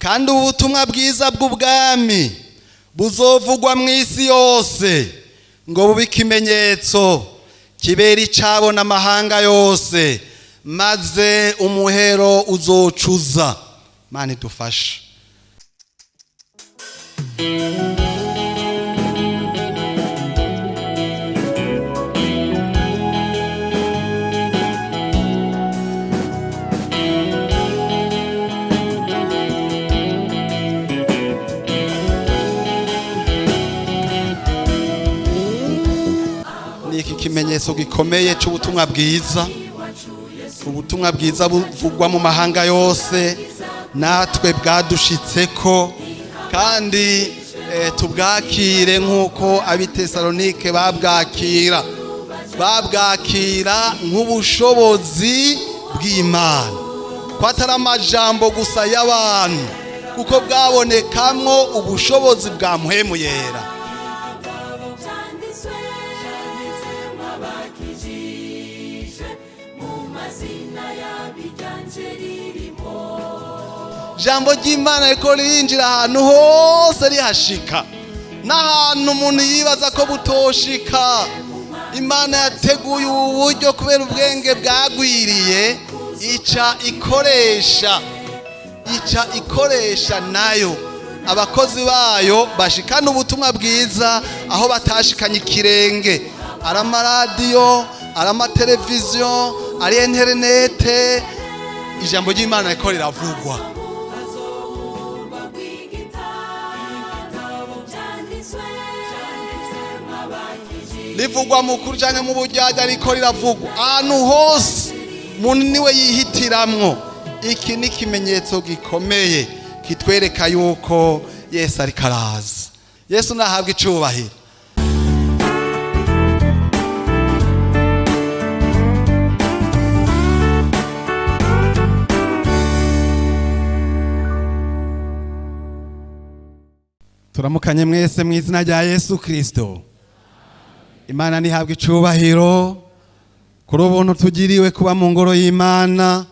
Kandi ubutumwa bwiza bw'ubwami buzovugwa mu isi yose ngo bube ikimenyetso kibera icabona amahanga yose, maze umuhero uzocuza. Imana idufashe. Ni iki kimenyetso gikomeye cy'ubutumwa bwiza, ubutumwa bwiza buvugwa mu mahanga yose, natwe bwadushitseko, kandi tubwakire nk'uko ab'Itesalonike babwakira, babwakira nk'ubushobozi bw'Imana, ko atari amajambo gusa y'abantu, kuko bwabonekamwo ubushobozi bwa Mpwemu Yera. Byanditswe nk'abakijije mu mazina y'abiganje ririmo. Jambo ry'Imana riko ririnjira ahantu hose, rihashika n'ahantu umuntu yibaza ko butoshika. Imana yateguye ubu buryo kubera ubwenge bwagwiriye, ica ikoresha nayo abakozi bayo bashikana ubutumwa bwiza aho batashikanye ikirenge, ari amaradiyo, ari amateleviziyo, ari interinete. Ijambo ry'Imana riko riravugwa. Byanditswe nk'abakijije Rivugwa mukuru cyangwa mu buryarya, ariko riravugwa ahantu hose, umuntu niwe yihitiramwo. Iki ni ikimenyetso gikomeye kitwereka yuko Yesu ariko araza. Yesu nahabwa icubahiro. Turamukanye mwese mu izina rya Yesu Kirisito. Imana ntihabwe icubahiro kuri ubuntu tugiriwe kuba mu ngoro y'Imana,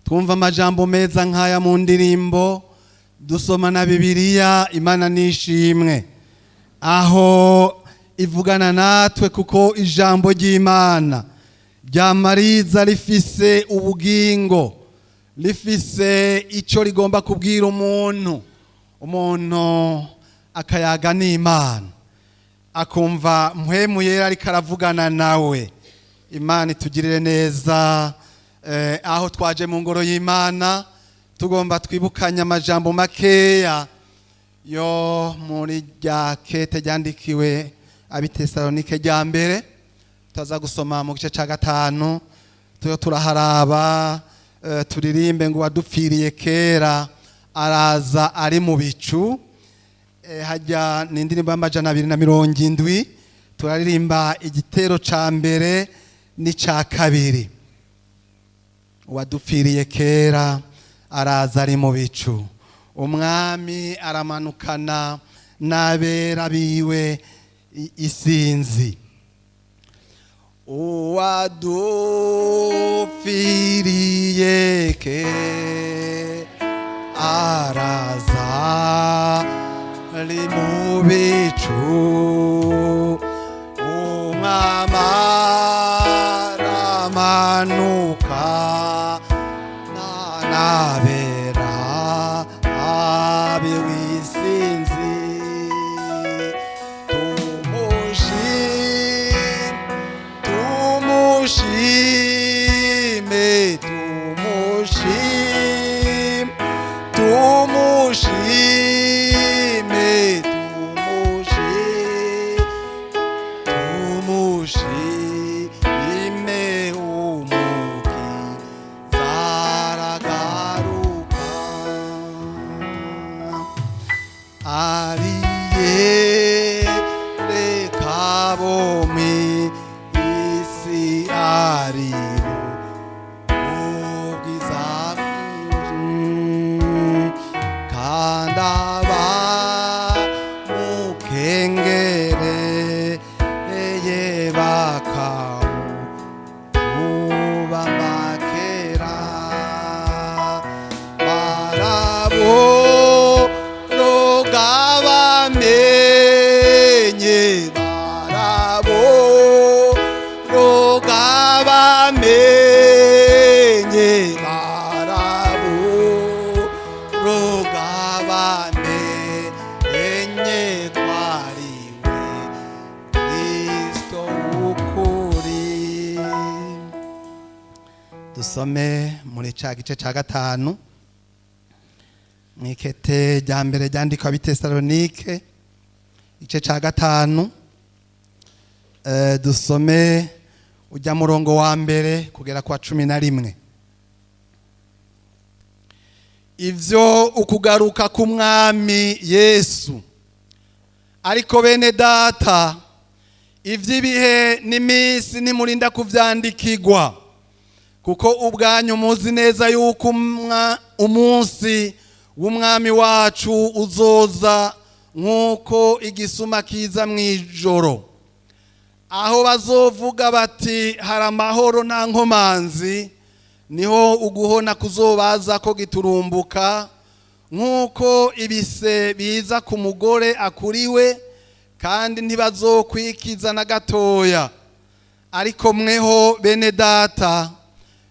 twumva amajambo meza nk'aya mu ndirimbo, dusoma na Bibiliya. Imana nishimwe aho ivugana natwe, kuko ijambo ry'Imana ryamariza, rifise ubugingo, rifise icyo rigomba kubwira umuntu, umuntu akayaga n'Imana, akumva Mpwemu Yera ariko aravugana nawe. Imana itugirire neza. Aho twaje mu ngoro y'Imana, tugomba twibukanye amajambo makeya yo muri rya kete ryandikiwe ab'Itesalonike rya mbere. Tutaza gusoma mu gice cya 5, tuyo turaharaba, turirimbe ngo wadupfiriye kera araza ari mu bicu. Hajya ni indirimbo y'270, turaririmba igitero ca mbere n'icya kabiri. Uwadupfiriye kera araza ari mu bicu, umwami aramanukana n'abera biwe isinzi. Uwadupfiriye kera araza ari mu bicu, umwami aramanuka n'abera abe w'isinzi. Tumushime, tumushime, tumushime, tumushime, tumushime, tumushime, umukiza aragaruka. Ariye bo mw'isi ari ubwiza bwinshi, kandi abamukengereye bakamubamba kera barabo. Twamenye ko ari we Kristo w'ukuri. Dusome muri ca gice ca gatanu mw'ikete rya mbere ryandikwa ab'Itesalonike, igice ca gatanu. Dusome ujya murongo wa mbere kugera kwa 11. Ivyo ukugaruka k'Umwami Yesu. Ariko bene data, ivy'ibihe n'iminsi nimurinda kuvyandikirwa, kuko ubwanyu muzi neza yuko umunsi w'Umwami wacu uzoza nk'uko igisuma kiza mw'ijoro. Aho bazovuga bati: "Hari amahoro, nta nkomanzi", niho uguhona kuzobaza ko giturumbuka, nk'uko ibise biza ku mugore akuriwe, kandi ntibazokwikiza na gatoya. Ariko mweho, bene data,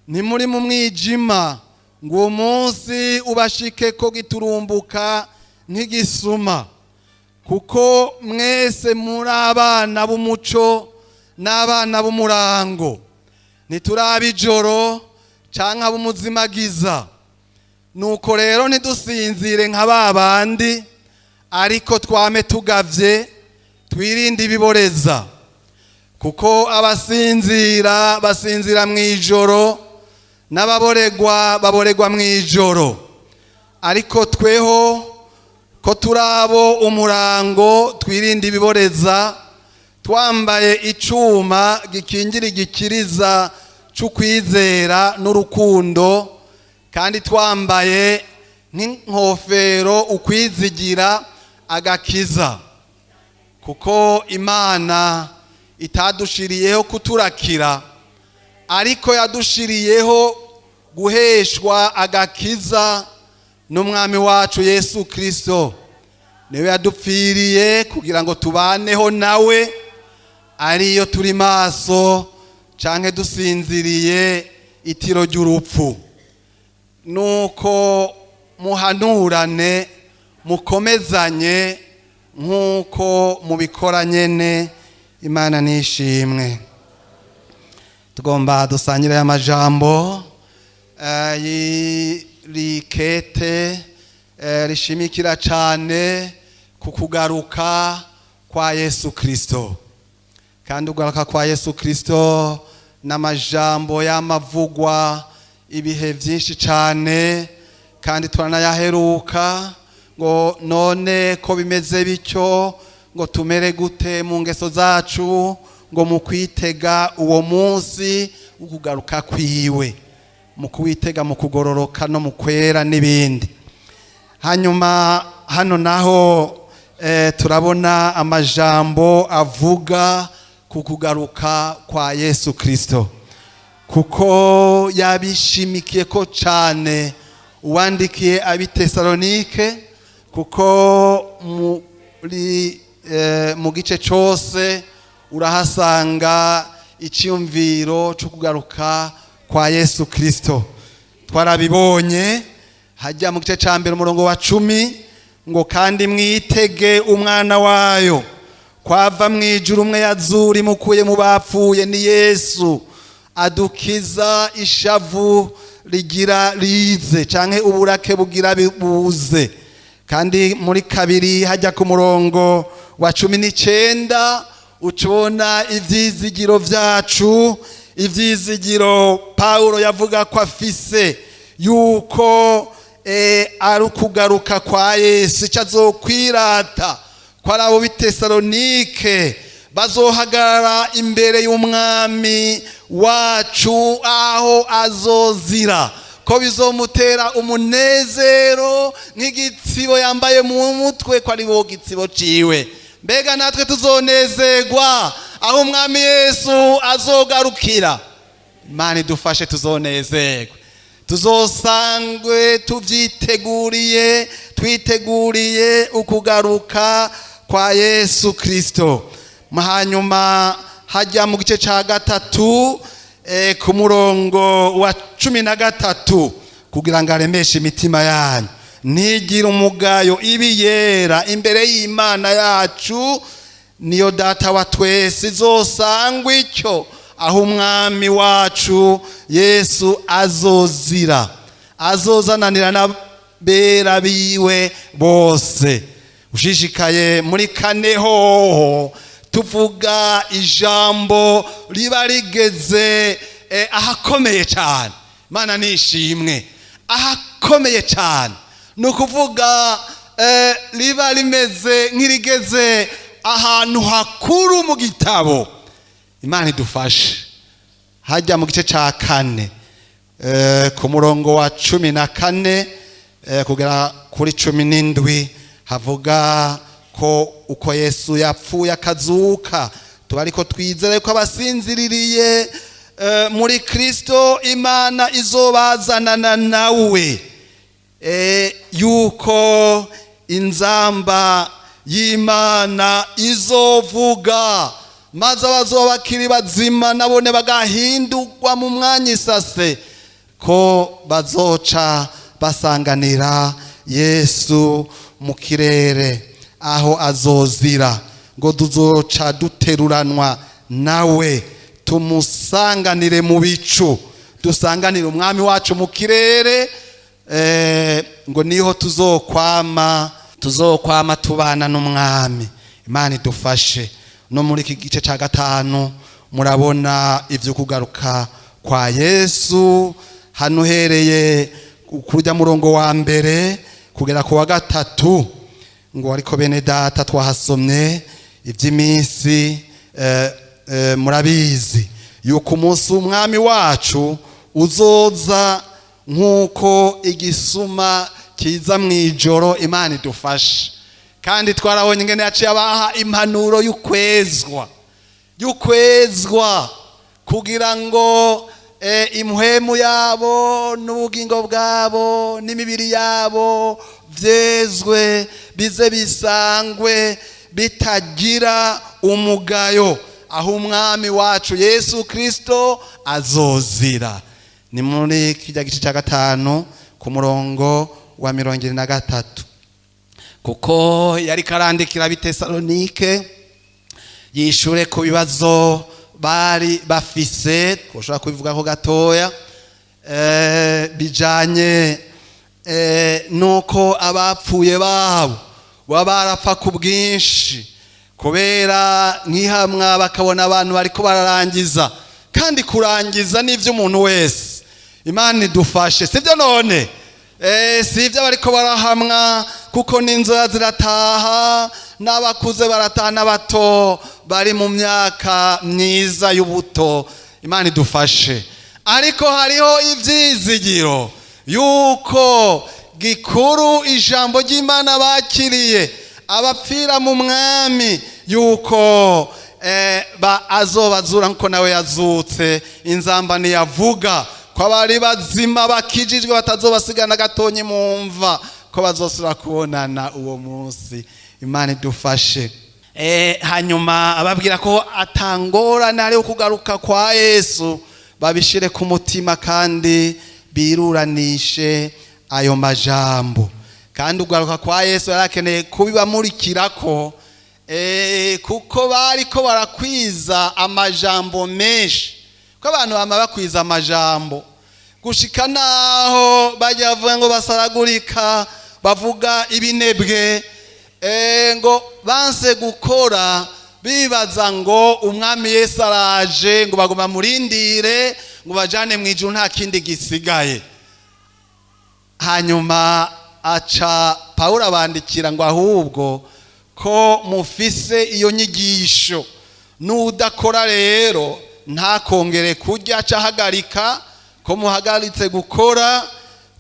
ntimuri mu mwijima ngo uwo munsi ubashike ko giturumbuka nk'igisuma, kuko mwese muri abana b'umuco n'abana b'umurango. Ntituraba ijoro canke ab'umuzimagiza. Nuko rero ntidusinzire nka ba bandi, ariko twame tugavye, twirinde ibiboreza, kuko abasinzira basinzira mu ijoro, n'ababoregwa baboregwa mu ijoro. Ariko tweho ko turabo umurango, twirinde ibiboreza, twambaye icuma gikingira igikiriza c'ukwizera n'urukundo, kandi twambaye nk'inkofero ukwizigira agakiza. Kuko Imana itadushiriyeho kuturakira, ariko yadushiriyeho guheshwa agakiza n'Umwami wacu Yesu Kirisito. Niwe yadupfiriye kugira ngo tubaneho nawe, ariyo turi maso canke dusinziriye itiro ry'urupfu. Nuko muhanurane, mukomezanye, nk'uko mubikora nyene. Imana nishimwe. Tugomba dusangire aya majambo y'irikete rishimikira cane ku kugaruka kwa Yesu Kristo. Kandi ugaruka kwa Yesu Kristo n'amajambo y'amavugwa ibihe byinshi cyane, kandi turanayaheruka. Ngo none ko bimeze bityo, ngo tumere gute mu ngeso zacu, ngo mu kwitega uwo munsi wo kugaruka kwiwe, mu kuwitega mu kugororoka no mu kwera n'ibindi? Hanyuma hano naho turabona amajambo avuga ku kugaruka kwa Yesu Kristo, kuko yabishimikiye ko cyane uwandikiye ab'Itesalonike, kuko muri mu gice cyose urahasanga icyumviro cyo kugaruka kwa Yesu Kristo. Twarabibonye hajya mu gice cya mbere, umurongo wa 10, ngo: "Kandi mwitege Umwana wayo kwava mu ijuru, umwe yazuri mukuye mu bapfuye, ni Yesu adukiza ishavu rigira rize canke uburake bugira buze." Kandi muri kabiri hajya ku murongo wa 19, ucubona ivyizigiro vyacu, ivyizigiro Paulo yavuga ko afise, yuko ari ukugaruka kwa Yesu. Icyo azokwirata ko ari abo b'Itesalonike bazohagarara imbere y'Umwami wacu aho azozira, ko bizomutera umunezero nk'igitsibo yambaye mu mutwe, ko ari wo gitsibo ciwe. Mbega natwe tuzonezerwa aho Umwami Yesu azogarukira? Imana idufashe tuzonezerwe, tuzosangwe tubyiteguriye, twiteguriye ukugaruka kwa Yesu Kirisito. Hanyuma hajya mu gice cya gatatu ku murongo wa 13, kugira ngo aremeshe imitima yanyu. Ntigira umugayo, ibi yera imbere y'Imana yacu, niyo Data wa twese, izosangwa icyo aho Umwami wacu Yesu azozira, azozananira n'abera biwe bose. Ushishikaye muri kane hoho, tuvuga ijambo riba rigeze ahakomeye cyane. Imana nishimwe. Ahakomeye cyane ni ukuvuga riba rimeze nk'irigeze ahantu hakuru mu gitabo. Imana idufashe. Hajya mu gice cya kane, ku murongo wa 14 kugera kuri 17, havuga ko uko Yesu yapfuye akazuka, tuba ariko twizere ko abasinziririye muri Kirisito Imana izobazanana nawe, yuko inzamba y'Imana izovuga, maze abazoba bakiri bazima nabone bagahindurwa mu mwanya isase, ko bazoca basanganira Yesu mu kirere aho azozira, ngo tuzoca duteruranwa nawe, tumusanganire mu bicu, dusanganire Umwami wacu mu kirere, ngo niho tuzokwama tubana n'Umwami. Imana idufashe. No muri iki gice cya gatanu murabona ibyo kugaruka kwa Yesu. Hano uhereye kurya murongo wa mbere kugera ku wa gatatu, ngo: "Ariko bene Data, twahasomye iby'iminsi, murabizi yuko umunsi w'Umwami wacu uzoza nk'uko igisuma kiza mu ijoro." Imana idufashe. Kandi twarabonye ingene yaciye abaha impanuro y'ukwezwa kugira ngo impwemu yabo n'ubugingo bwabo n'imibiri yabo byezwe, bize bisangwe bitagira umugayo aho Umwami wacu Yesu Kirisito azozira. Ni muri kijya gice cya gatanu ku murongo wa 73, kuko yari karandikira Bitesalonike yishure ku bibazo bari bafise. Ushobora kubivugaho gatoya, bijanye nuko abapfuye babo baba barapfa ku bwinshi kubera nk'ihamwa, bakabona abantu bariko bararangiza. Kandi kurangiza ni iby'umuntu wese. Imana idufashe. Sibyo none? Si ibyo bariko barahamwa, kuko n'inzoya zirataha, n'abakuze barataha, n'abato bari mu myaka myiza y'ubuto. Imana idufashe. Ariko hariho ibyizigiro yuko gikuru ijambo ry'Imana bakiriye, abapfira mu Mwami, yuko azobazura nkuko nawe yazutse. Inzamba ntiyavuga ko abari bazima bakijijwe batazobasigana gatonyi mu mva, ko bazosubira kubonana uwo munsi. Imana idufashe. Hanyuma ababwira ko atangorane hariho kugaruka kwa Yesu, babishire ku mutima kandi biruranishe ayo majambo. Kandi ugaruka kwa Yesu yarakeneye kubibamurikirako, kuko bariko barakwiza amajambo menshi, ko abantu bama bakwiza amajambo gushika naho bajya bavuga ngo basaragurika, bavuga ibinebwe, ngo banse gukora, bibaza ngo Umwami Yesu araje, ngo bagoma murindire ngo bajane mu ijuru, nta kindi gisigaye. Hanyuma aca Pawulo abandikira ngo ahubwo ko mufise iyo nyigisho, n'udakora rero ntakongere kurya, aca ahagarika, ko muhagaritse gukora,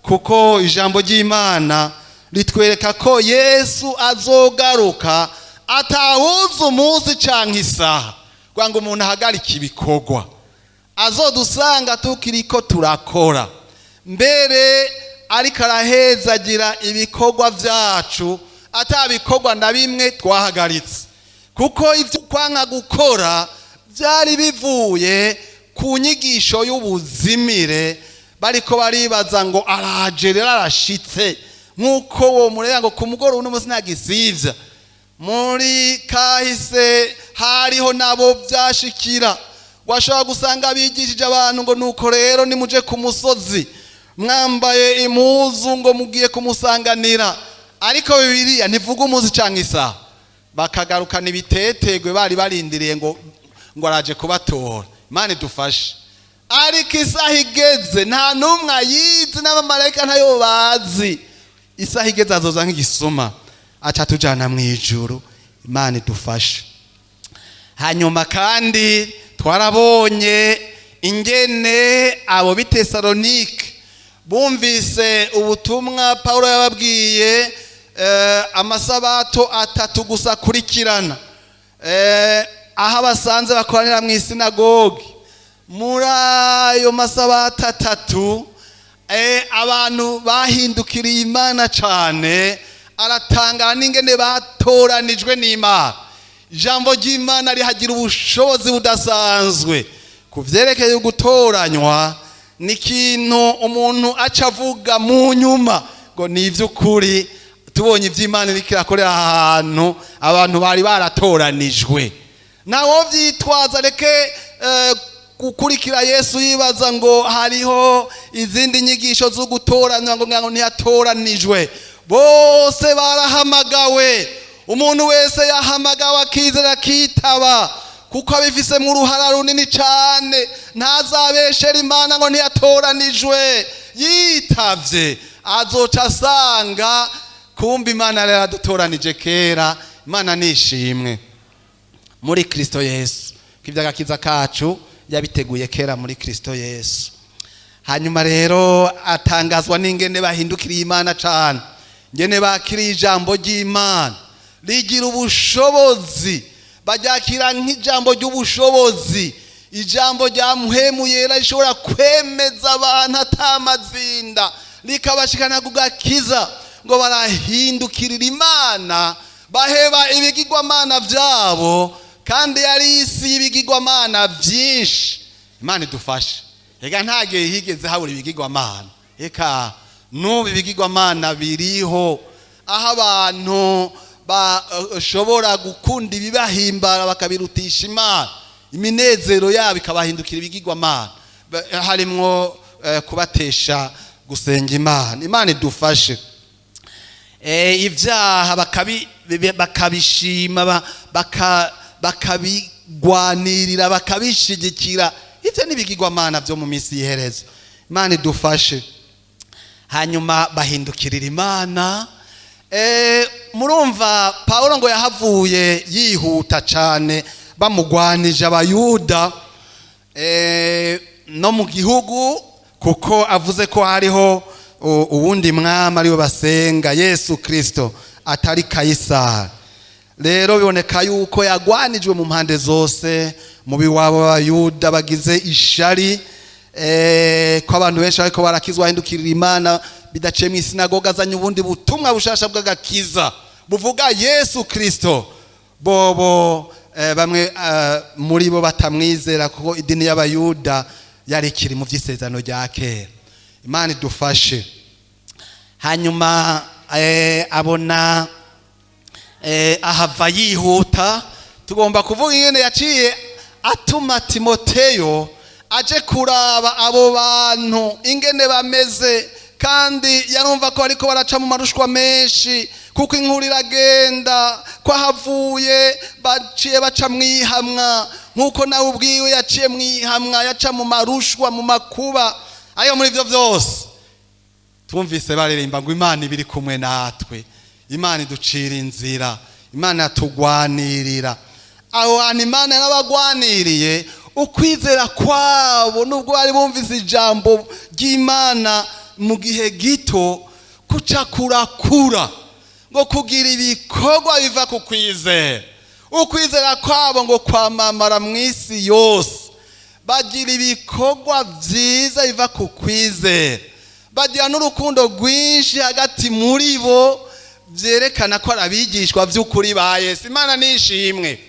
kuko ijambo ry'Imana ritwereka ko Yesu azogaruka atawuzi umunsi canke isaha, kugira ngo umuntu ahagarike ibikorwa, azodusanga tukiriko turakora. Mbere ariko arahezagira ibikorwa byacu, atabikorwa na bimwe twahagaritse, kuko ibyo kwanka gukora byari bivuye ku nyigisho y'ubuzimire, bariko baribaza ngo araje rero, arashitse. Nk'uko wo mureba ngo ku mugoroba uno munsi ntagisivya. Muri kahise hariho nabo byashikira, washobora gusanga bigishije abantu ngo nuko rero nimuje ku musozi mwambaye impuzu ngo mugiye kumusanganira, ariko Bibiliya ntivuga umunsi cyangwa isaha, bakagarukana ibitetegwe bari barindiriye ngo araje kubatora. Imana idufashe. Ariko isaha igeze nta n'umwe ayizi, n'abamarayika ntayo bazi. Isaha igeze azoza nk'igisuma, aca tujana mu ijuru. Imana idufashe. Hanyuma kandi twarabonye ingene abo b'i Tesalonike bumvise ubutumwa Pawulo yababwiye, amasabato 3 gusa akurikirana, aho basanze bakoranira mu isinagogi. Muri ayo masabato 3, abantu bahindukiriye Imana cyane. Aratangara n'ingene batoranijwe n'Imana. Ijambo ry'Imana rihagira ubushobozi budasanzwe ku vyerekeye gutoranywa. Ni ikintu umuntu aca avuga mu nyuma ngo ni iby'ukuri, tubonye iby'Imana iriko irakorera ahantu, abantu bari baratoranijwe. Ntawo vyitwaza reke gukurikira Yesu yibaza ngo hariho izindi nyigisho zo gutoranywa, ngo ntiyatoranijwe. Bose barahamagawe. Umuntu wese yahamagawe akizera akitaba, kuko abifisemo uruhara runini cyane. Ntazabeshere Imana ngo ntiyatoranijwe. Yitavye azoca asanga kumva Imana yaradutoranije kera. Imana nishimwe muri Kristo Yesu, ko iby'agakiza kacu yabiteguye kera muri Kristo Yesu. Hanyuma rero atangazwa n'ingene bahindukiriye Imana cyane, ingene bakiriye ijambo ry'Imana rigira ubushobozi, baryakira nk'ijambo ry'ubushobozi, ijambo rya Mpwemu Yera rishobora kwemeza abantu atamazinda, rikabashikana ku gakiza. Ngo barahindukirira Imana, baheba ibigirwamana byabo, kandi yari isi y'ibigirwamana byinshi. Imana idufashe. Ega nta gihe higeze habura ibigirwamana, eka n'ubu ibigirwamana biriho, aho abantu bashobora gukunda ibibahimbara bakabirutisha Imana, iminezero yabo ikabahindukira ibigirwamana, harimwo kubatesha gusenga Imana. Imana idufashe. Ibyaha bakabishima, bakabigwanirira, bakabishigikira. Ibyo ni ibigirwamana byo mu minsi y'iherezo. Imana idufashe. Hanyuma bahindukirira Imana. Murumva Pawulo ngo yahavuye yihuta cyane, bamugwanije Abayuda no mu gihugu, kuko avuze ko hariho uwundi mwami ariwe basenga, Yesu Kirisito, atari Kayisari. Rero biboneka yuko yagwanijwe mu mpande zose, mu biwabo b'Abayuda bagize ishari ko abantu benshi ariko barakizwa, bahindukirira Imana bidaciye mu isinagoga, azanye ubundi butumwa bushasha bw'agakiza buvuga Yesu Kirisito. Bobo bamwe muri bo batamwizera, kuko idini y'Abayuda yari ikiri mu by'isezerano rya kera. Imana idufashe. Hanyuma abona ahava yihuta. Tugomba kuvuga ingene yaciye atuma Timoteyo aje kuraba abo bantu ingene bameze, kandi yarumva ko ariko baraca mu marushwa menshi, kuko inkuru iragenda ko ahavuye baciye baca mwihamwa, nk'uko nawe ubwiwe yaciye mwihamwa, yaca mu marushwa, mu makuba. Ayo muri ibyo byose twumvise baririmba ngo Imana ibiri kumwe natwe, Imana iducira inzira, Imana yatugwanirira. Aho hantu Imana yarabagwaniriye. Ukwizera kwabo, nubwo bari bumvise ijambo ry'Imana mu gihe gito, kuca kurakura ngo kugira ibikorwa biva ku kwizera. Ukwizera kwabo ngo kwamamara mu isi yose, bagira ibikorwa byiza biva ku kwizera, bagira n'urukundo rwinshi hagati muri bo, byerekana ko ari abigishwa by'ukuri ba Yesu. Imana nishimwe.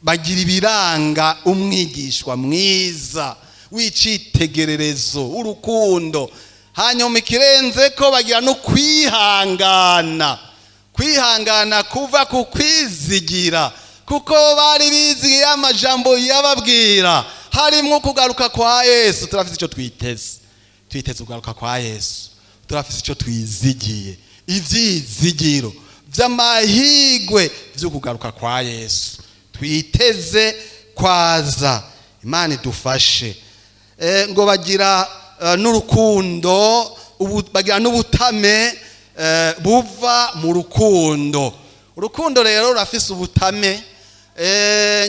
Bagira ibiranga umwigishwa mwiza w'icitegererezo, urukundo. Hanyuma ikirenze ko bagira no kwihangana, kwihangana kuva ku kwizigira, kuko bari bizigiye amajambo yababwira, harimo kugaruka kwa Yesu. Turafite icyo twiteze, twiteze kugaruka kwa Yesu. Turafite icyo twizigiye, ibyizigiro by'amahigwe byo kugaruka kwa Yesu twiteze kwaza. Imana idufashe. Ngo bagira n'urukundo, bagira n'ubutame buva mu rukundo. Urukundo rero rurafise ubutame.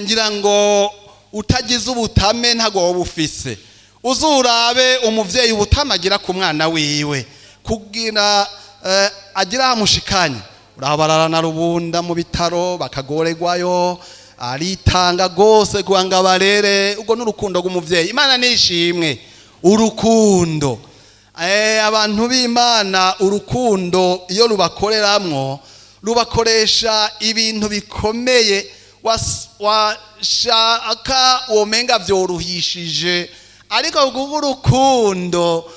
Ngira ngo utagize ubutame ntabwo woba ufise. Uzurabe umuvyeyi, ubutame agira ku mwana wiwe kugira agira amushikanye. Urabarara na rubunda mu bitaro bakagoregwayo, aritanga rwose kugira ngo abarere. Ubwo n'urukundo rw'umuvyeyi. Imana nishimwe. Urukundo, abantu b'Imana, urukundo iyo rubakoreramwo rubakoresha ibintu bikomeye, washaka womenga vyoruhishije, ariko kubw'urukundo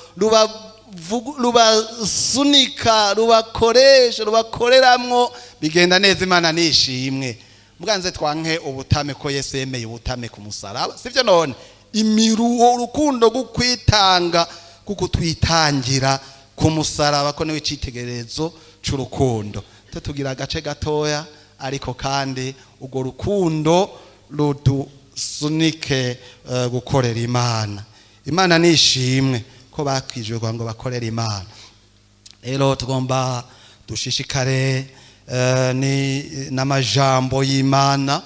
rubasunika, rubakoresha, rubakoreramwo, bigenda neza. Imana nishimwe. Muganze twanke ubutame, ko Yesu yemeye ubutame ku musaraba, sivyo? None imiruho, urukundo gukwitanga, kuko twitangira ku musaraba, ko niwe citegererezo c'urukundo. Tugira agace gatoya, ariko kandi urwo rukundo rudusunike gukorera Imana. Imana nishimwe ko bakwijwe ngo bakorere Imana. Rero tugomba dushishikare ni n'amajambo y'Imana.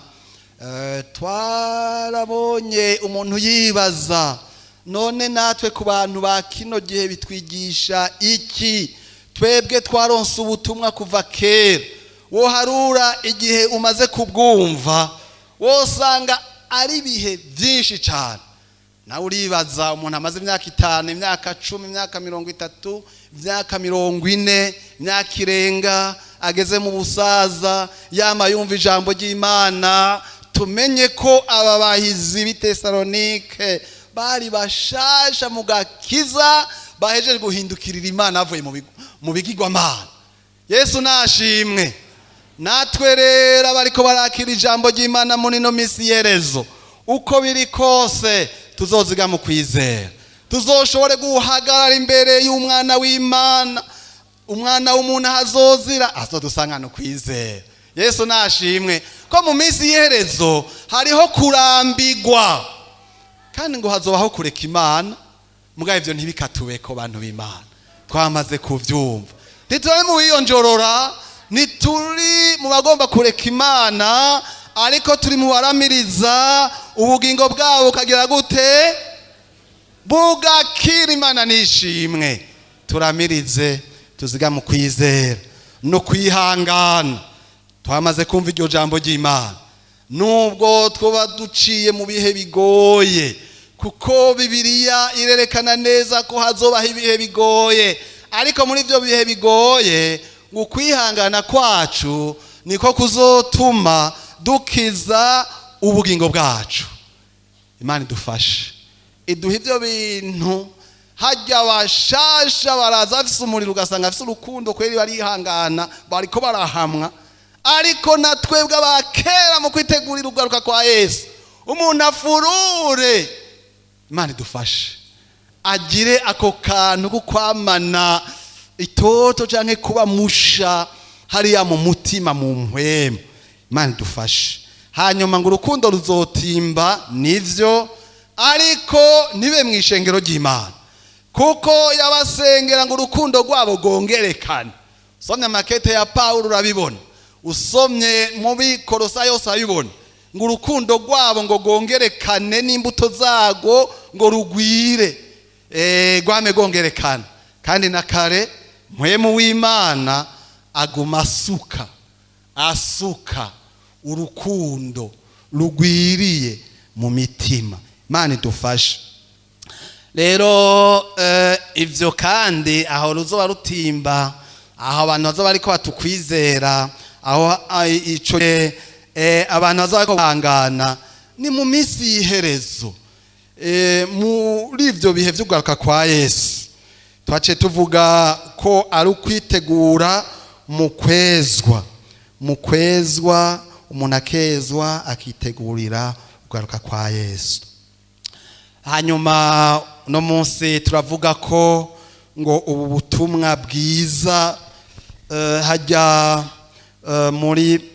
Twarabonye umuntu yibaza: none natwe ku bantu ba kino gihe bitwigisha iki? Twebwe twaronse ubutumwa kuva kera. Woharura igihe umaze kubwumva, wosanga ari ibihe byinshi cyane. Nawe uribaza, umuntu amaze imyaka 5, imyaka 10, imyaka 30, imyaka 40, imyaka irenga, ageze mu busaza, yama yumva ijambo ry'Imana. Tumenye ko aba bahizi b'i Tesalonike bari bashasha mu gakiza, bahejeje guhindukirira Imana, bavuye mu bigirwamana. Yesu nashimwe. Natwe rero abariko barakira ijambo ry'Imana muri ino minsi yerezo, uko biri kose tuzoziga mu kwizera, tuzoshobore guhagarara imbere y'umwana w'Imana. Umwana w'umuntu ahazozira azodusangana ukwizera. Yesu nashimwe. Ko mu minsi y'iherezo hariho kurambigwa, kandi ngo hazobaho kureka Imana. Mugabo ivyo ntibikatubeko, bantu b'Imana. Twamaze kuvyumva, ntituri mu biyonjorora, ntituri mu bagomba kureka Imana, ariko turi mu baramiriza ubugingo bwabo bukagira gute? Bugakira. Imana nishimwe. Turamirize, tuziga mu kwizera no kwihangana. Twamaze kumva iryo jambo ry'Imana, nubwo twaba duciye mu bihe bigoye, kuko Bibiliya irerekana neza ko hazobaho ibihe bigoye. Ariko muri ibyo bihe bigoye, ngo ukwihangana kwacu niko kuzotuma dukiza ubugingo bwacu. Imana idufashe, iduha ibyo bintu. Hajya bashasha baraza bafise umuriro, ugasanga afise urukundo kweri, barihangana, bariko barahamwa. Ariko na twebwe abakera mu kwitegurira ugaruka kwa Yesu, umuntu afurure. Imana idufashe, agire ako kantu ko kwamana itoto canke kuba musha hariya mu mutima, mu mpwemu. Imana idufashe. Hanyuma ngo urukundo ruzotimba, nivyo, ariko ntibe mu ishengero ry'Imana, kuko yabasengera ngo urukundo rwabo rwongerekane. Usomye amakete ya Pawulo urabibona, usomye mu Bikorosa yose urabibona, ngo urukundo rwabo ngo rwongerekane n'imbuto zarwo ngo rugwire, rwame rwongerekana. Kandi na kare Mpwemu w'Imana aguma asuka, asuka urukundo rugwiriye mu mitima. Imana idufashe. Rero ivyo kandi, aho ruzoba rutimba, aho abantu bazoba bariko batukwizera, aho ico abantu bazoba bariko bahangana, ni mu minsi y'iherezo, muri ivyo bihe vy'ugaruka kwa Yesu. Twaciye tuvuga ko ari ukwitegura mu kwezwa, mu kwezwa umuntu akezwa akitegurira kugaruka kwa Yesu. Hanyuma uno munsi turavuga ko ngo ubu butumwa bwiza hajya muri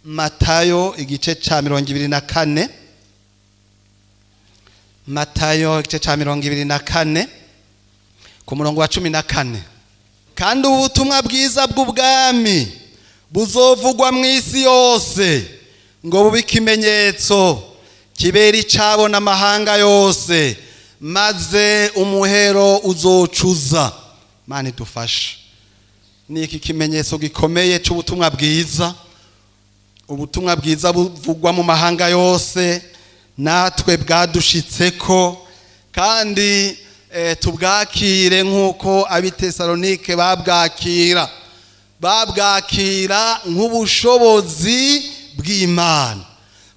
Matayo igice ca 24, Matayo igice ca 24 ku murongo wa 14: "Kandi ubu butumwa bwiza bw'ubwami buzovugwa mu isi yose ngo bube ikimenyetso kibera icabona amahanga yose, maze umuhero uzocuza." Mana idufashe. Ni iki kimenyetso gikomeye cy'ubutumwa bwiza. Ubutumwa bwiza buvugwa mu mahanga yose, natwe bwadushitseko, kandi tubwakire nk'uko ab'Itesalonike babwakira, babwakira nk'ubushobozi bw'Imana,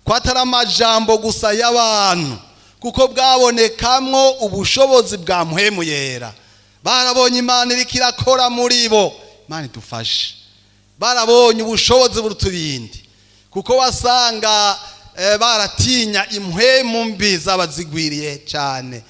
ko atari amajambo gusa y'abantu, kuko bwabonekamwo ubushobozi bwa Mpwemu Yera. Barabonye Imana iriko irakora muri bo. Imana idufashe. Barabonye ubushobozi buruta ibindi, kuko wasanga baratinya impwemu mbi zaba zigwiriye cyane.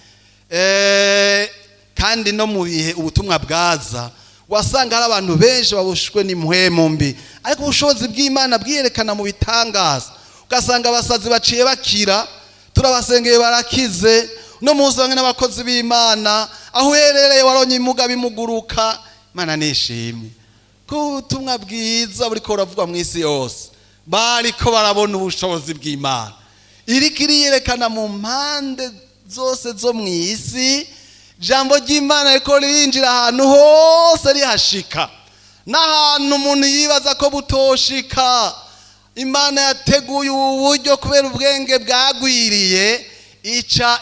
Kandi no mu bihe ubutumwa bwaza, wasanga hari abantu benshi babushwe n'impwemu mbi, ariko ubushobozi bw'Imana bwiyerekana mu bitangaza, ugasanga abasazi baciye bakira, turabasengeye barakize. No munsi bamwe n'abakozi b'Imana, aho uherereye waronye imuga bimuguruka. Imana nishimye ko ubutumwa bwiza buriko buravugwa mu isi yose. Bariko barabona ubushobozi bw'Imana iriko iriyerekana mu mpande zose zo mu isi. Jambo ry'Imana riko ririnjira ahantu hose, rihashika n'ahantu umuntu yibaza ko butoshika. Imana yateguye ubu buryo kubera ubwenge bwagwiriye, ica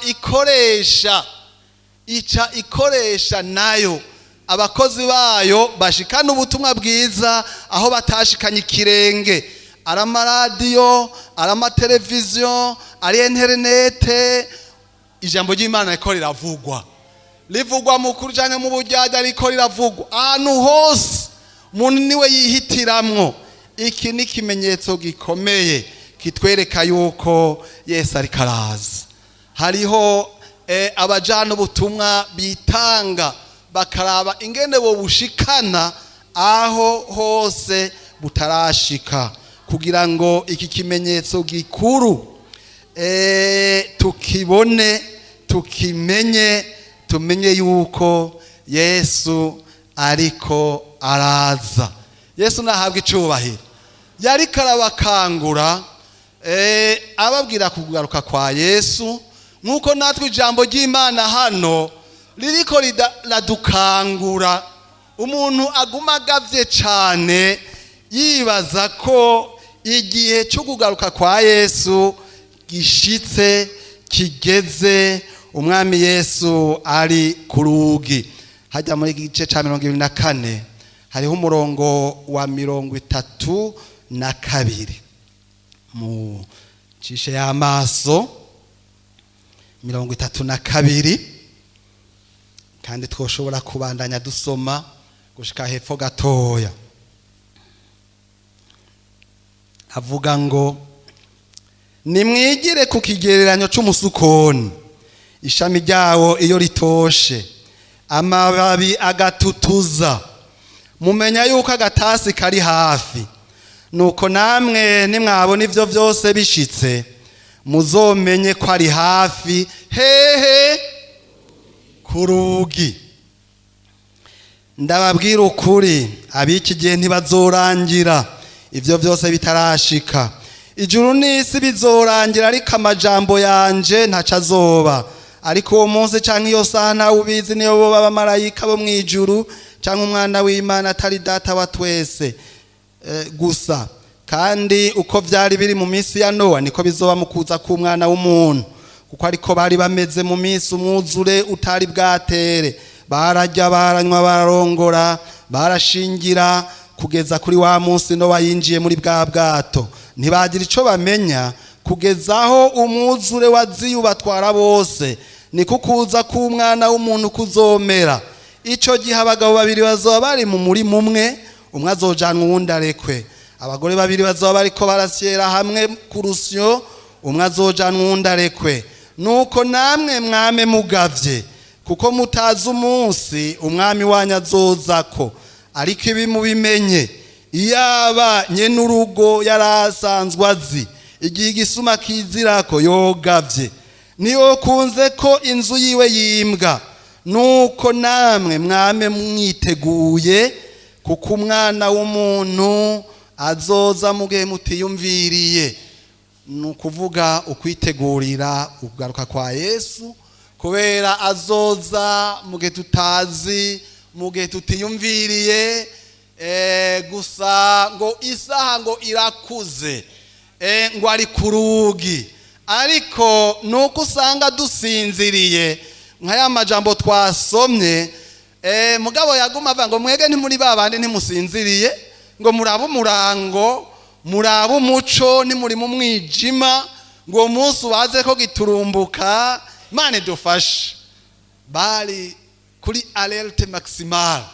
ikoresha nayo abakozi bayo bashikana ubutumwa bwiza aho batashikanye ikirenge. Ari amaradiyo, ari amateleviziyo, ari interinete, ijambo ry'Imana riko riravugwa, rivugwa mukuru cyangwa mu bujyajya, ariko riravugwa ahantu hose. Umuntu niwe yihitiramwo. Iki ni ikimenyetso gikomeye kitwereka yuko Yesu ariko araza. Hariho abajana ubutumwa bitanga, bakaraba ingene bo bushikana aho hose butarashika, kugira ngo iki kimenyetso gikuru tukibone, tukimenye, tumenye yuko Yesu ariko araza. Yesu nahabwa icubahiro. Yariko arabakangura, ababwira kugaruka kwa Yesu, nk'uko natwe ijambo ry'Imana hano ririko riradukangura. Umuntu aguma agavye cane, yibaza ko igihe cyo kugaruka kwa Yesu gishitse, kigeze, Umwami Yesu ari ku rugi. Hajya muri gice cya 24 hariho umurongo wa 32. Mu cishe y'amaso 32, kandi twoshobora kubandanya dusoma gushika hepfo gatoya. Avuga ngo: "Nimwigire ku kigereranyo c'umusukoni. Ishami ryawo iyo ritoshe, amababi agatutuza, mumenya yuko agatasi kari hafi. Nuko namwe nimwabona ivyo vyose bishitse, muzomenye ko ari hafi." Hehe? Ku rugi. "Ndababwira ukuri, ab'iki gihe ntibazorangira ibyo byose bitarashika. Ijuru n'isi bizorangira, ariko amajambo yanje ntaco azoba. Ariko uwo munsi canke iyo saha ntawe ubizi, niyo boba abamarayika bo mw'ijuru canke Umwana w'Imana, atari Data wa twese gusa. Kandi uko vyari biri mu minsi ya Nowa, niko bizoba mu kuza k'Umwana w'umuntu. Kuko ariko bari bameze mu minsi umwuzure utari bwatere: bararya, baranywa, bararongora, barashingira, kugeza kuri wa munsi Nowa yinjiye muri bwa bwato. Ntibagira ico bamenya kugeza aho umwuzure waziye ubatwara bose. Niko kuza k'Umwana w'umuntu kuzomera." Icyo gihe abagabo babiri bazaba bari mu murima umwe, umwe azojanwa uwundi arekwe. Abagore babiri bazaba bariko barasyera hamwe ku rusyo, umwe azojanwa uwundi arekwe. Nuko namwe mwame mugavye, kuko mutazi umunsi umwami wanyu azozako. Ariko ibi mubimenye: iyaba nyene urugo yari asanzwe azi igihe igisuma kizirako, yogavye, niyokunze ko inzu yiwe yimbwa. Nuko namwe mwame mwiteguye, kuko Umwana w'umuntu azoza mu gihe mutiyumviriye. Ni ukuvuga ukwitegurira ukugaruka kwa Yesu, kubera azoza mu gihe tutazi, mu gihe tutiyumviriye. Gusa ngo isaha ngo irakuze, ngo ari ku rugi, ariko nuko usanga dusinziriye nka ya majambo twasomye. Mugabo yaguma avuga ngo: "Mwege ntimuri ba bandi, ntimusinziriye, ngo murabe umurango, murabe umuco, ntimuri mu mwijima, ngo uwo munsi ubaze ko giturumbuka." Imana idufashe. Bari kuri alerte maximale,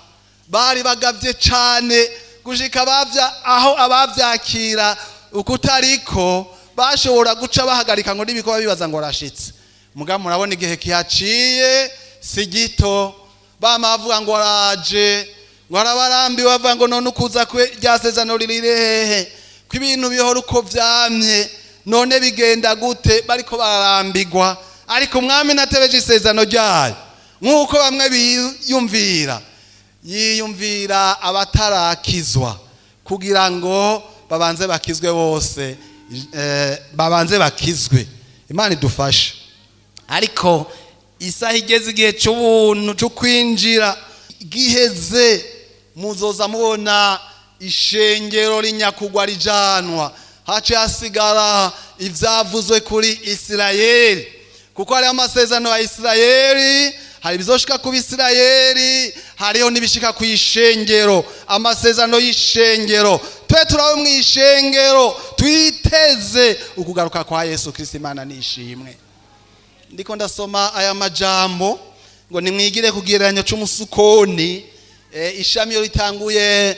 bari bagavye cane gushika bavya aho abavyakira ukutariko bashobora guca bahagarika ngo n'ibikorwa, bibaza ngo arashitse. Mugabo murabona igihe kihaciye si gito, bama bavuga ngo araje, ngo arabarambiwe, bavuga ngo: "None ukuza kwe, rya sezerano riri hehe, ko ibintu bihora uko vyamye? None bigenda gute?" Bariko bararambigwa, ariko umwami natebeje isezerano ryayo nk'uko bamwe biyumvira. Yiyumvira abatarakizwa kugira ngo babanze bakizwe bose, babanze bakizwe. Imana idufashe. Ariko isaha igeze, igihe cy'ubuntu cyo kwinjira giheze, muzoza mubona ishengero rinyakugwa rijanwa, hace hasigara ivyavuzwe kuri Isirayeli, kuko hariho amasezerano ya Isirayeli, hari ibizoshika ku Bisirayeli, hariho n'ibishika ku ishengero, amasezerano y'ishengero. Twe turabe mu ishengero, twiteze ukugaruka kwa Yesu Kristo. Imana nishimwe. Ndiko ndasoma aya majambo ngo: "Nimwigire ku kigereranyo c'umusukoni. Ishami iyo ritanguye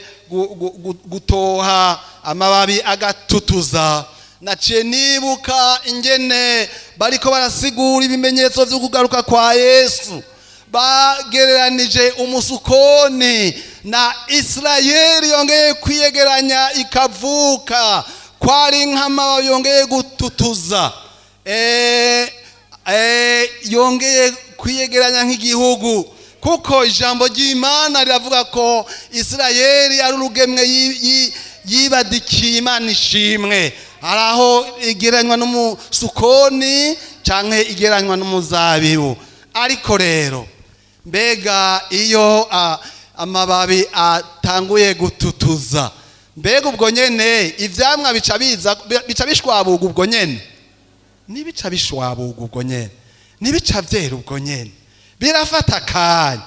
gutoha amababi agatutuza." Naciye nibuka ingene bariko barasigura ibimenyetso vyo kugaruka kwa Yesu, bagereranije umusukoni na Isirayeli yongeye kwiyegeranya ikavuka, kwari nk'amababi yongeye gututuza, yongeye kwiyegeranya nk'igihugu, kuko ijambo ry'Imana riravuga ko Isirayeli ari urugemwe yibadikiye. Imana ishimwe. Hari aho igereranywa n'umusukoni canke igereranywa n'umuzabibu. Ariko rero mbega iyo amababi atanguye gututuza, mbega ubwo nyene ivyamwa bica biza, bica bishwabuga ubwo nyene? Ntibica bishwabuga ubwo nyene, ntibica vyera ubwo nyene, birafata akanya,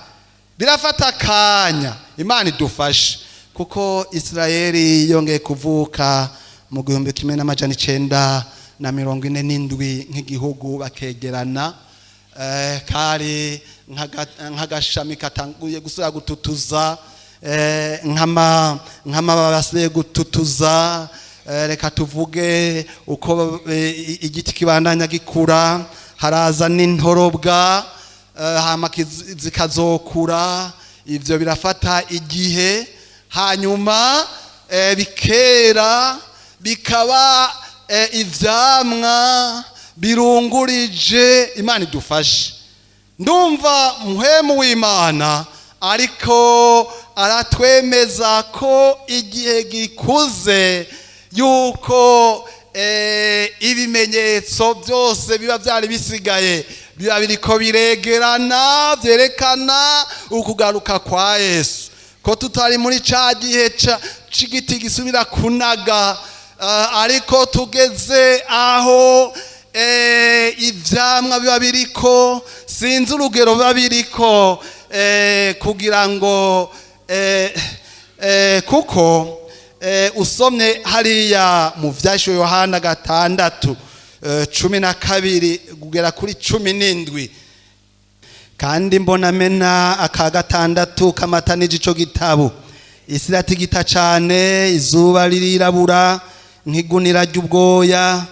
birafata akanya. Imana idufashe, kuko Isirayeli yongeye kuvuka mu 1947 nk'igihugu, bakegerana, kari nk'agashami katanguye gusubira gututuza, nk'amababi asubiye gututuza. Reka tuvuge uko igiti kibandanya gikura, haraza n'intorobwa, hama zikazokura. Ivyo birafata igihe, hanyuma bikera, bikaba ivyamwa birungurije. Imana idufashe. Ndumva muhemu w'Imana ariko aratwemeza ko igihe gikuze, yuko ibimenyetso byose biba byari bisigaye biba biriko biregerana, byerekana ukugaruka kwa Yesu, ko tutari muri ca gihe c'igiti gisubira kunaga, ariko tugeze aho ivyamwa biba biriko, sinzi urugero biba biriko, kugira ngo kuko usomye hariya mu Vyashiwe Yohana 6, 12 kugera kuri 17. Kandi mbona amena aka gatandatu kamatanije ico gitabo, isi iratigita cane, izuba ririrabura nk'igunira ry'ubwoya,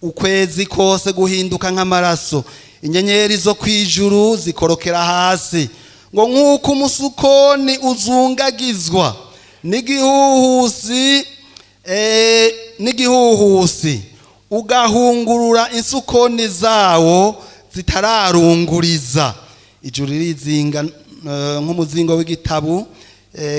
ukwezi kose guhinduka nk'amaraso, inyenyeri zo kwijuru zikorokera hasi, ngo nk'uko umusukoni uzungagizwa n'igihuhusi, n'igihuhusi ugahungurura insukoni zawo zitararunguriza. Ijuru ririzinga nk'umuzingo w'igitabu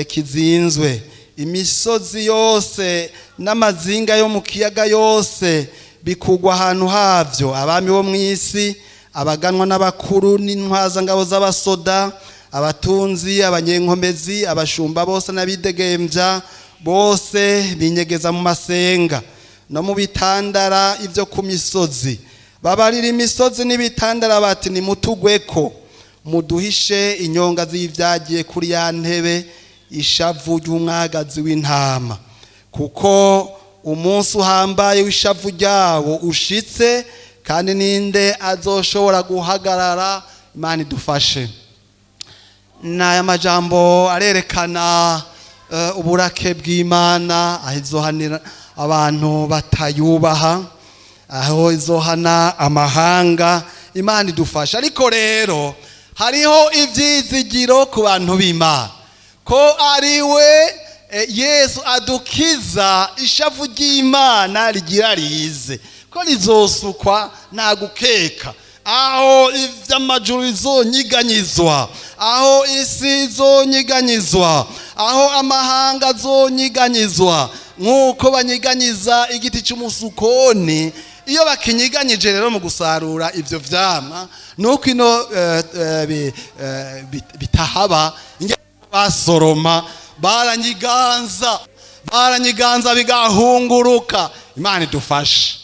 kizinzwe, imisozi yose n'amazinga yo mu kiyaga yose bikugwa ahantu havyo. Abami bo mu isi, abaganwa n'abakuru n'intwazangabo z'abasoda, abatunzi, abanyenkomezi, abashumba bose n'abidegembya bose binyegeza mu masenga no mu bitandara ibyo ku misozi. Babarira imisozi n'ibitandara bati: "Nimutugweko, muduhishe inyonga z'ibyagiye kuri ya ntebe, ishavu ry'umwagazi w'intama, kuko umunsi uhambaye w'ishavu ryabo ushitse, kandi ninde azoshobora guhagarara?" Imana idufashe. N'aya majambo arerekana uburake bw'Imana, aho izohanira abantu batayubaha, aho izohana amahanga. Imana idufasha. Ariko rero hariho ibyizigiro ku bantu b'Imana, ko ari we Yesu adukiza ishavu ry'Imana rigira rize, ko rizosukwa nta gukeka, aho iby'amajuru bizonyiganyizwa, aho isi izonyiganyizwa, aho amahanga azonyiganyizwa nk'uko banyiganyiza igiti cy'umusukoni. Iyo bakinyiganyije rero mu gusarura ibyo vyamwa, nuko ino bitahaba basoroma, baranyiganza, baranyiganza bigahunguruka. Imana idufashe.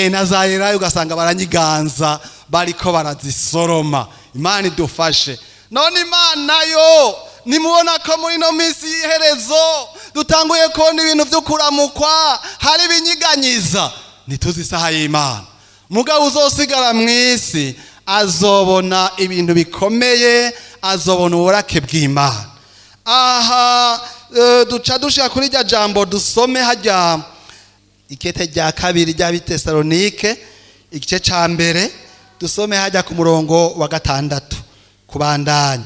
Na za elayo ugasanga baranyiganza bariko barazisoroma. Imana idufashe. None Imana yo nimubona ko muri ino minsi y'iherezo dutanguye kubona ibintu byo kuramukwa, hari ibinyiganyiza, ntituzi isaha y'Imana. Mugabo uzosigara mu isi azobona ibintu bikomeye, azobona uburake bw'Imana. Aha duca dushika kuri rya jambo dusome hajya ikete rya kabiri ry'Abitesalonike, igice ca mbere, dusome hajya ku murongo wa 6 kubandanya: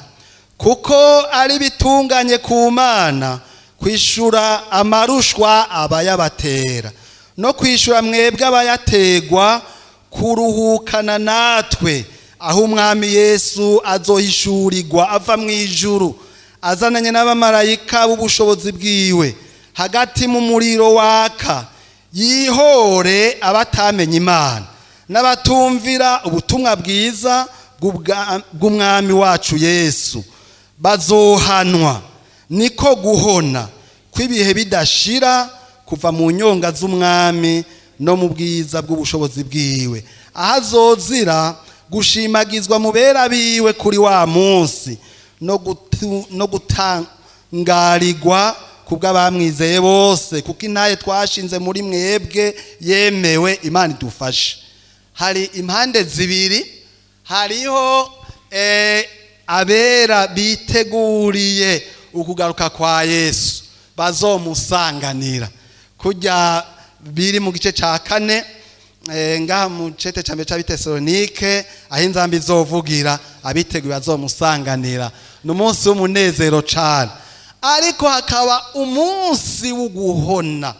"Kuko ari bitunganye ku Mana kwishura amarushwa abayabatera, no kwishura mwebwe abayategwa kuruhukana natwe, aho Umwami Yesu azohishurirwa ava mu ijuru azananye n'abamarayika b'ubushobozi bwiwe, hagati mu muriro waka, yihore abatamenye Imana n'abatumvira ubutumwa bwiza bw'Umwami wacu Yesu. Bazohanwa niko guhona kw'ibihe bidashira kuva mu nyonga z'Umwami no mu bwiza bw'ubushobozi bwiwe, aho azozira gushimagizwa mu bera biwe kuri wa munsi, no gutangarirwa kubw'abamwizeye bose, kuko intahe twashinze muri mwebwe yemewe." Imana idufashe. Hari impande zibiri: hariho abera biteguriye ukugaruka kwa Yesu, bazomusanganira kujya biri mu gice cya kane ngaha mu cete cya mbere c'Abitesalonike, aho inzambi izovugira, abiteguye bazomusanganira. Ni umunsi w'umunezero cane. Ariko hakaba umunsi w'uguhona,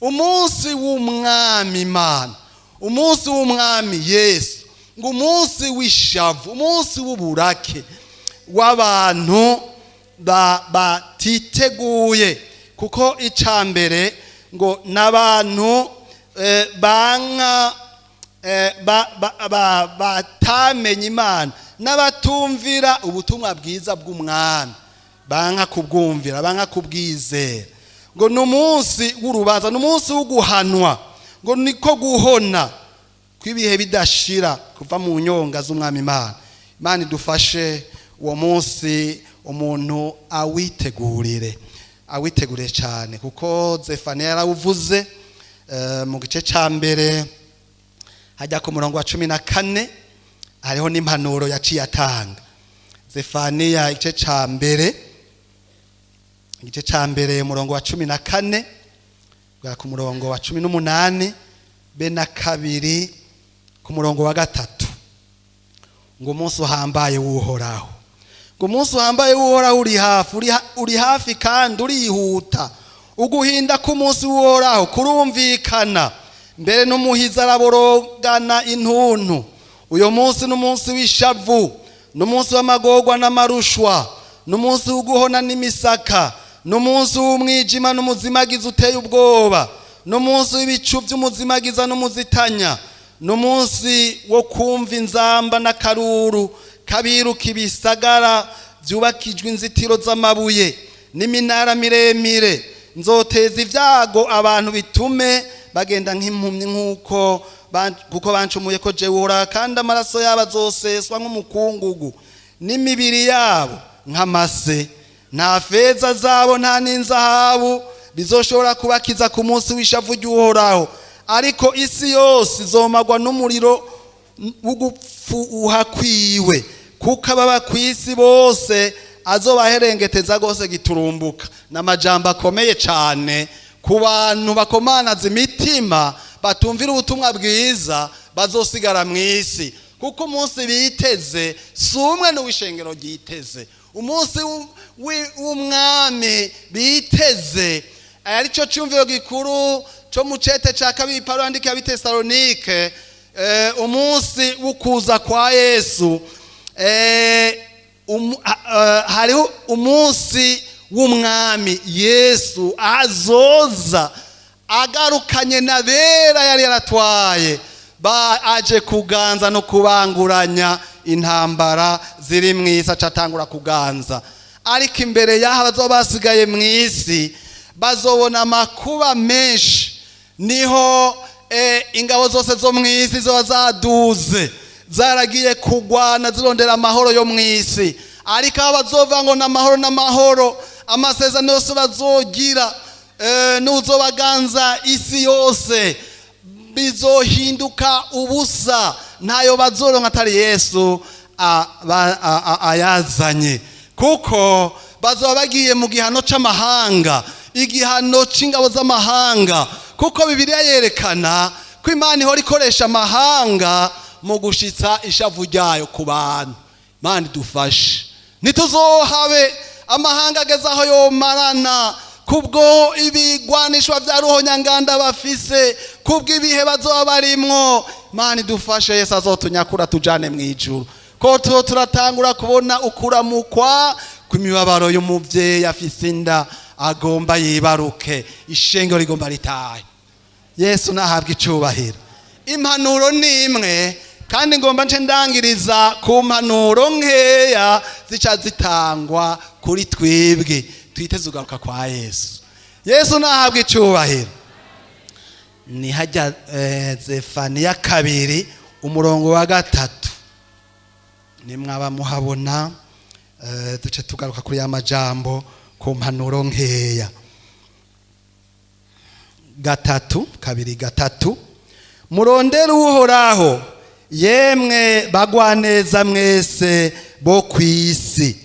umunsi w'Umwami Imana, umunsi w'Umwami Yesu, ngo umunsi w'ishavu, umunsi w'uburake w'abantu batiteguye. Kuko icya mbere ngo n'abantu banka batamenye Imana n'abatumvira ubutumwa bwiza bw'Umwami, banka kubwumvira, banka kubwizera. Ngo ni umunsi w'urubanza, ni umunsi wo guhanwa, ngo niko guhona kw'ibihe bidashira kuva mu nyonga z'Umwami Imana. Imana idufashe. Uwo munsi umuntu awitegurire, awitegurire cyane, kuko Zefaniya yarawuvuze mu gice cya mbere hajya ku murongo wa 14. Hariho n'impanuro yaciye atanga. Zefaniya igice ca mbere, igice ca mbere, umurongo wa 14 bwa ku murongo wa 18 be na 2 ku murongo wa 3, ngo umunsi uhambaye w'Uhoraho, ngo umunsi uhambaye w'Uhoraho uri hafi, uri hafi kandi urihuta. Uguhinda k'umunsi w'Uhoraho kurumvikana, mbere n'umuhizi araborogana intuntu. Uyo munsi n'umunsi w'ishavu, n'umunsi w'amagorwa n'amarushwa, n'umunsi w'uguhona n'imisaka, n'umunsi w'umwijima n'umuzimagiza uteye ubwoba, n'umunsi w'ibicu by'umuzimagiza n'umuzitanya, n'umunsi wo kumva inzamba n'akaruru kabiruka ibisagara byubakijwe inzitiro z'amabuye n'iminara miremire. Nzoteza ibyago abantu bitume bagenda nk'impumyi, nk'uko kuko bancumuye ko jewe Uhoraho, kandi amaraso yabo azoseswa nk'umukungugu n'imibiri yabo nk'amase. Nta feza zabo, nta n'inzahabu bizoshobora kubakiza ku munsi w'ishavu ry'Uhoraho, ariko isi yose izomagwa n'umuriro w'ugupfuha kwiwe, kuko ababa ku isi bose azobaherengeteza rwose giturumbuka. N'amajambo akomeye cyane ku bantu bakomanaza imitima, batumvira ubutumwa bwiza, bazosigara mu isi, kuko umunsi biteze si umwe n'uw'ishengero ryiteze. Umunsi w'umwami biteze, aricyo cyumviro gikuru cyo mu cete cya kabiri Pawulo yandikiye Abitesalonike, umunsi w'ukuza kwa Yesu, hariho umunsi w'umwami Yesu azoza agarukanye na bera yari yaratwaye, aje kuganza no kubanguranya intambara ziri mu isi, acatangura kuganza. Ariko imbere y'aho, bazoba basigaye mu isi bazobona amakuba menshi. Niho ingabo zose zo mu isi zoba zaduze, zaragiye kugwana zirondera amahoro yo mu isi. Ariko aho bazova ngo n'amahoro n'amahoro, amasezerano yose bazogira n'uzobaganza isi yose bizohinduka ubusa. Ntayo bazoronka atari Yesu ayazanye, kuko bazoba bagiye mu gihano c'amahanga, igihano c'ingabo z'amahanga, kuko Bibiliya yerekana ko Imana ihora ikoresha amahanga mu gushitsa ishavu ryayo ku bantu. Imana idufashe, ntituzohabe amahanga ageze aho yomarana kubwo ibigwanishwa bya ruhonyanganda bafise, kubw'ibihe bazoba barimwo. Imana idufashe, Yesu azotunyakura tujane mu ijuru, ko tuba turatangura kubona ukuramukwa kw'imibabaro y'umuvyeyi afise inda agomba yibaruke. Ishengero rigomba ritahe. Yesu nahabwa icubahiro. Impanuro ni imwe, kandi ngomba nce ndangiriza ku mpanuro nkeya zica zitangwa kuri twebwe twiteze ugaruka kwa Yesu. Yesu nahabwa icubahiro. Ni hajya Zefaniya 2 umurongo wa 3, nimwaba muhabona, duce tugaruka kuri ya majambo ku mpanuro nkeya. 3, 2, 3: Murondere Uhoraho, yemwe bagwaneza mwese bo ku isi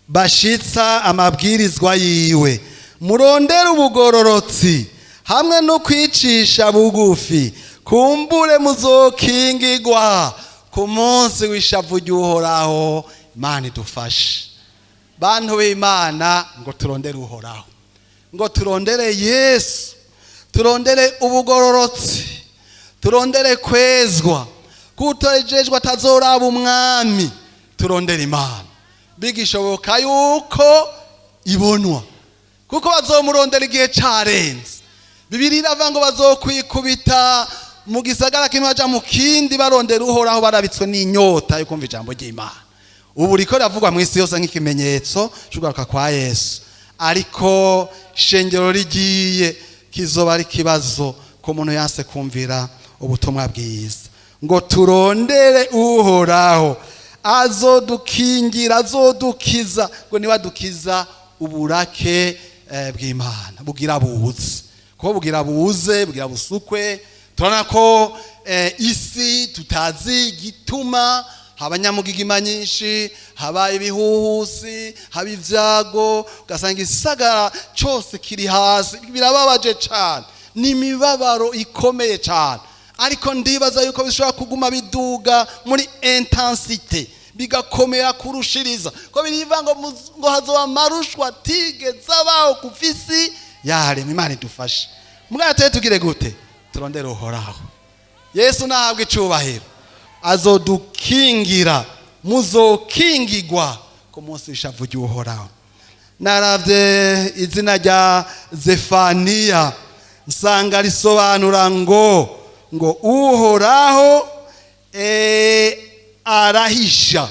bashitsa amabwirizwa yiwe. Murondere ubugororotsi hamwe no kwicisha bugufi, kumbure muzokingigwa ku munsi w'ishavu ry'Uhoraho. Imana idufashe, bantu b'Imana, ngo turondere Uhoraho, ngo turondere Yesu, turondere ubugororotsi, turondere kwezwa, kutojejwe atazoraba umwami. Turondere Imana bigishoboka yuko ibonwa, kuko bazomurondera igihe carenze. Bibiliya iravuga ngo bazokwikubita mu gisagara kimwe baja mu kindi barondera Uhoraho, barabitswe n'inyota yo kumva ijambo ry'Imana. Ubu riko riravugwa mu isi yose nk'ikimenyetso c'ugaruka kwa Yesu, ariko shengero rigiye kizoba ari ikibazo ku muntu yanse kumvira ubutumwa bwiza. Ngo turondere Uhoraho, azodukingira, azodukiza, ngo nibadukiza uburake bw'Imana bugira buze, kuko bugira buze, bugira busukwe. Turabona ko isi tutazi igituma haba nyamugigima nyinshi, haba ibihuhusi, haba ibyago, ugasanga igisagara cyose kiri hasi. Birababaje cyane, ni imibabaro ikomeye cyane. Ariko ndibaza yuko bishobora kuguma biduga muri intensité, bigakomera kurushiriza, ko biriva ngo hazoba amarushwa atigeze abaho kuva isi yaremwa. Imana idufashe. Mwana, tugire gute? Turondere Uhoraho. Yesu nahabwa icubahiro. Azodukingira, muzokingigwa ku munsi w'ishavu ry'Uhoraho. Naravye izina rya Zefaniya, nsanga risobanura ngo Uhoraho arahisha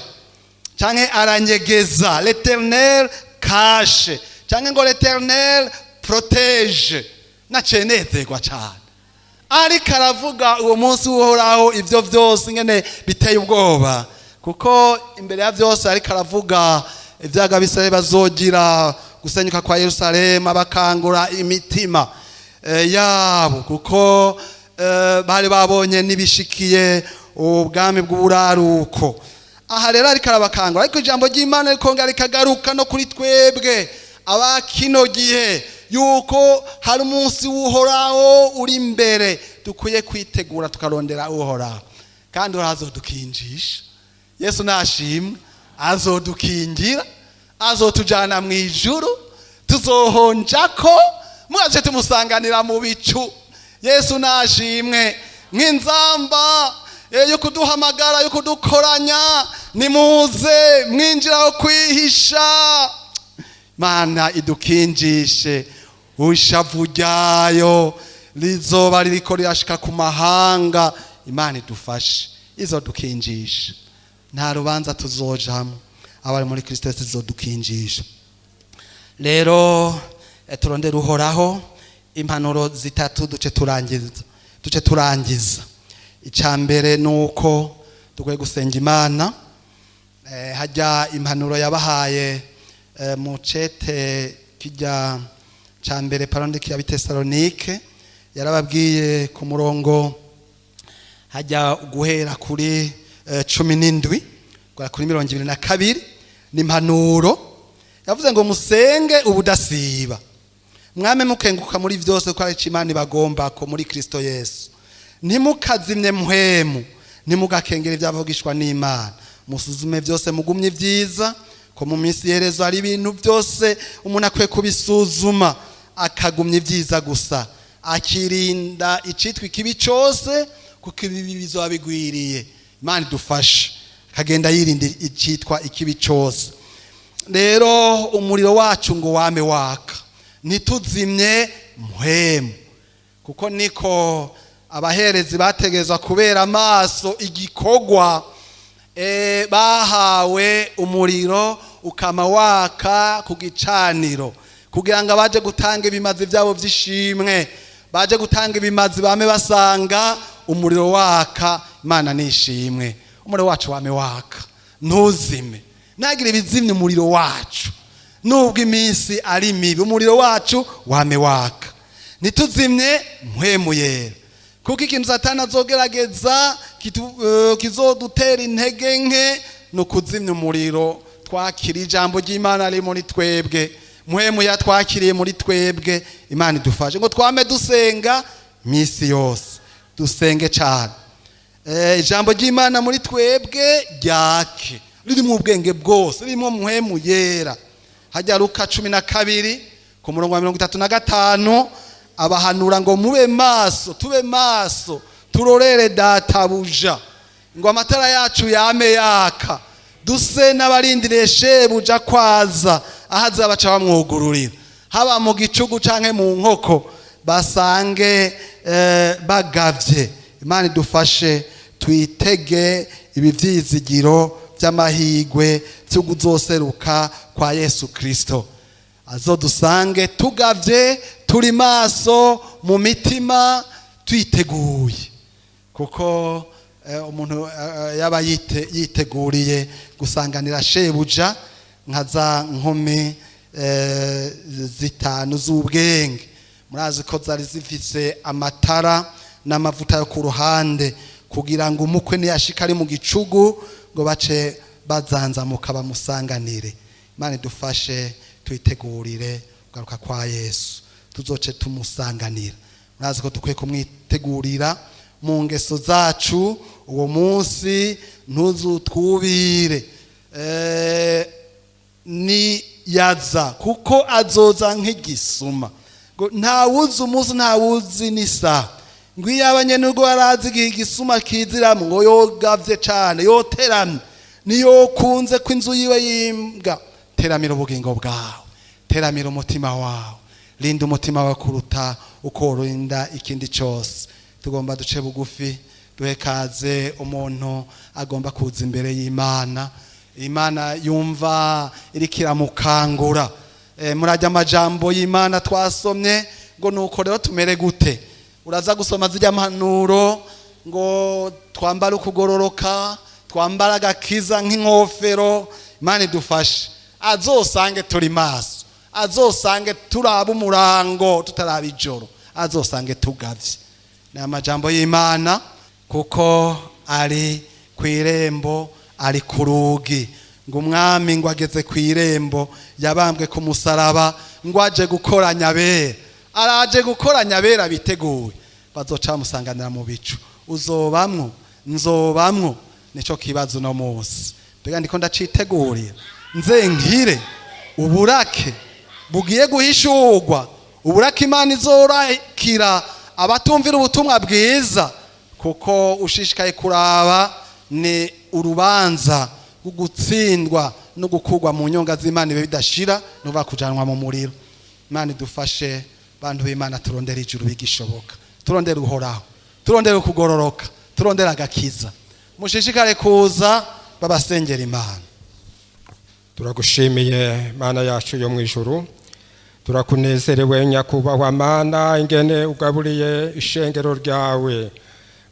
canke aranyegeza, "L'Éternel cache", canke ngo "L'Éternel protège". Naciye nezerwa cane. Ariko aravuga uwo munsi w'Uhoraho, ibyo byose ingene biteye ubwoba, kuko imbere ya byose ariko aravuga ibyago Abisirayeli bazogira, gusenyuka kwa Yerusalemu, bakangura imitima yabo, kuko bari babonye n'ibishikiye ubwami bw'uburaruko. Aha rero ariko arabakangura, ariko ijambo ry'Imana rikongera rikagaruka no kuri twebwe aba kino gihe, yuko hari umunsi w'Uhoraho uri imbere, dukwiye kwitegura, tukarondera Uhoraho, kandi azodukinjisha. Yesu nashimwe. Azodukingira, azotujana mu ijuru, tuzohonja ko mwaje tumusanganira mu bicu. Yesu nashimwe. Nk'inzamba yo kuduhamagara, yo kudukoranya: "Nimuze mwinjira aho kwihisha." Mana idukinjishe ishavu ryayo rizoba ririko rirashika ku mahanga. Imana idufashe, izodukinjisha. Nta rubanza tuzojamo abari muri Kristo Yesu. Izodukinjisha. Rero turondere Uhoraho. Impanuro zitatu, duce turangiza. Icya mbere ni uko dukwiye gusenga Imana. Hajya impanuro yabahaye mu cete kijya cya mbere Parondiki ya Bitesalonike, yarababwiye ku murongo hajya guhera kuri 17 guhera kuri 22. Ni impanuro yavuze ngo musenge ubudasiba, mwame mukenguka muri byose, ko ari Imana ibagomba ko muri Kristo Yesu. Ntimukazimye muhemu, ntimugakengere ibyavugishwa n'Imana. Musuzume byose, mugumye ibyiza, ko mu minsi iherezo hari ibintu byose umuntu akwiye kubisuzuma, akagumya ibyiza gusa, akirinda icitwa ikibi cyose, kuko ibibi bizoba bigwiriye. Imana idufashe. Akagenda yirinda icitwa ikibi cyose. Rero umuriro wacu ngo wame waka, ntituzimye muhemu, kuko niko abaherezi bategerezwa kubera amaso igikorwa bahawe, umuriro ukama waka ku gicaniro, kugira ngo abaje gutanga ibimazi byabo by'ishimwe, baje gutanga ibimazi, bame basanga umuriro waka. Imana nishimwe. Umuriro wacu wame waka, ntuzime. Ntagire ibizimya umuriro wacu. Nubwo iminsi ari mibi, umuriro wacu wame waka, ntituzimye mpwemu yera, kuko ikintu Satani azogerageza kizodutera intege nke ni ukuzimya umuriro twakira ijambo ry'Imana riri muri twebwe, mpwemu yatwakiriye muri twebwe. Imana idufashe ngo twame dusenga minsi yose, dusenge cyane. Ijambo ry'Imana muri twebwe ryake, ririmo ubwenge bwose, ririmo mpwemu yera. Hajya Luka 12 ku murongo wa 35, abahanura ngo mube maso, tube maso, turorere databuja, ngo amatara yacu yame yaka, duse n'abarindiriye shebuja kwaza. Aho aza baca bamwugururira, haba mu gicugu canke mu nkoko, basange bagavye. Imana idufashe twitege ibi vyizigiro by'amahigwe byo kuzoseruka kwa Yesu Kristo, azodusange tugavye, turi maso mu mitima, twiteguye, kuko umuntu yaba yiteguriye gusanganira shebuja nka za nkumi zitanu z'ubwenge. Murazi ko zari zifise amatara. n'amavuta yo ku ruhande, kugira ngo umukwe niyashika ari mu gicugu ngo bace bazanzamuka bamusanganire. Imana idufashe twitegurire kugaruka kwa Yesu, tuzoce tumusanganira. Murazi ko dukwiye kumwitegurira mu ngeso zacu. Uwo munsi ntuzutwubire ni yaza, kuko azoza nk'igisuma. Ngo ntawuzi umunsi, ntawuzi n'isaha. Ngo iyo abanyenugo yarazi igihe igisuma kiziramo, ngo yogavye cane, yoteramye, niyo kunze ko inzu yiwe yimbwa. Teramira ubugingo bwawe, teramira umutima wawe, rinda umutima wawe kuruta uko urinda ikindi cyose. Tugomba duce bugufi, duhe kaze umuntu agomba kuza imbere y'Imana. Imana yumva iriko iramukangura. Murajya amajambo y'Imana twasomye ngo nuko rero tumere gute? Uraza gusoma zijya mpanuro ngo twambare ukugororoka, twambare agakiza nk'inkofero. Imana idufashe azosange turi maso, azosange turaba umurango tutaraba ijoro, azosange tugavye. Ni amajambo y'Imana, kuko ari ku irembo, ari ku rugi. Ngo umwami ngo ageze ku irembo, yabambwe ku musaraba, ngo aje gukoranya abera. Araje gukoranya abera biteguye, bazoca bamusanganira mu bicu. Uzobamwo? Nzobamwo? Nico kibazo uno munsi. Mbega ndiko ndacitegurira nze nkire uburake bugiye guhishurwa, uburake Imana izorakira abatumvira ubutumwa bwiza? Kuko ushishikaye kuraba, ni urubanza rwo gutsindwa no gukurwa mu nyonga z'Imana ibe bidashira, nuva kujanwa mu muriro. Imana idufashe, bantu b'Imana, turondera ijuru bigishoboka, turondera Uhoraho, turondera ukugororoka, turondera agakiza. Mushishikare kuza babasengera Imana. Turagushimiye, Mana yacu yo mu ijuru. Turakunezerewe, nyakubahwa Mana, ingene ugaburiye ishengero ryawe.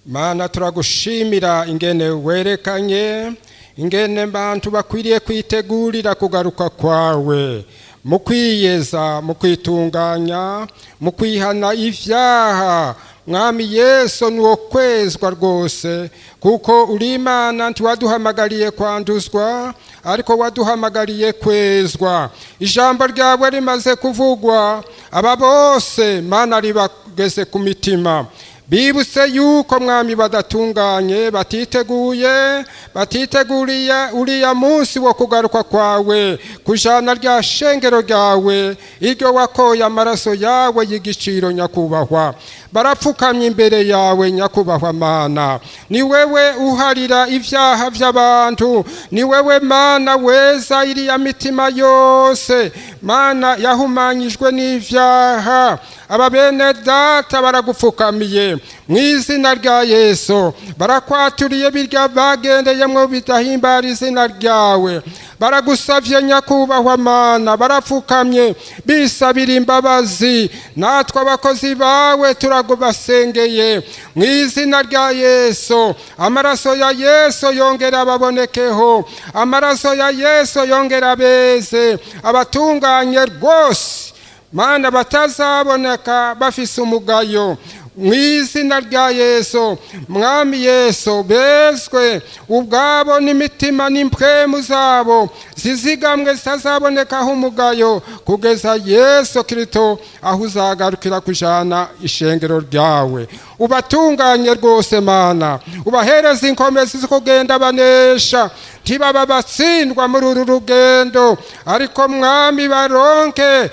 Mana, turagushimira ingene werekanye ingene bantu bakwiriye kwitegurira kugaruka kwawe mu kwiyeza, mu kwitunganya, mu kwihana ivyaha. Mwami Yesu, nuwo kwezwa rwose, kuko uri Imana. Ntiwaduhamagariye kwanduzwa, ariko waduhamagariye kwezwa. Ijambo ryawe rimaze kuvugwa, aba bose, Mana, ribageze ku mitima. Bibutse yuko, Mwami, badatunganye, batiteguye, batiteguriye uriya munsi wo kugaruka kwawe kujana rya shengero ryawe, iryo wakoye amaraso yawe y'igiciro. Nyakubahwa, barapfukamye imbere yawe, nyakubahwa Mana. Ni wewe uharira ibyaha by'abantu, ni wewe Mana weza iriya mitima yose, Mana, yahumanyijwe n'ivyaha. Aba bene data baragupfukamiye mu izina rya Yesu. Barakwaturiye birya bagendeyemwo bidahimbara izina ryawe. Baragusavye, nyakubahwa Mana, barapfukamye bisabira imbabazi. Natwe abakozi bawe turagubasengeye mu izina rya Yesu. Amaraso ya Yesu yongera ababonekeho, amaraso ya Yesu yongera abeze, abatunganye rwose, Mana, batazaboneka bafise umugayo. Mu izina rya Yesu, Mwami Yesu, bezwe ubwabo n'imitima n'impwemu zabo zizigamwe, zitazabonekaho umugayo, kugeza Yesu Kirito aho uzagarukira kujana ishengero ryawe. Ubatunganye rwose, Mana, ubahereze inkomezi zo kugenda banesha, ntibaba batsindwa muri uru rugendo, ariko, Mwami, baronke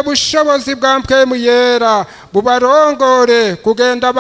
bushobozi bwa Mpwemu Yera bubarongore kugenda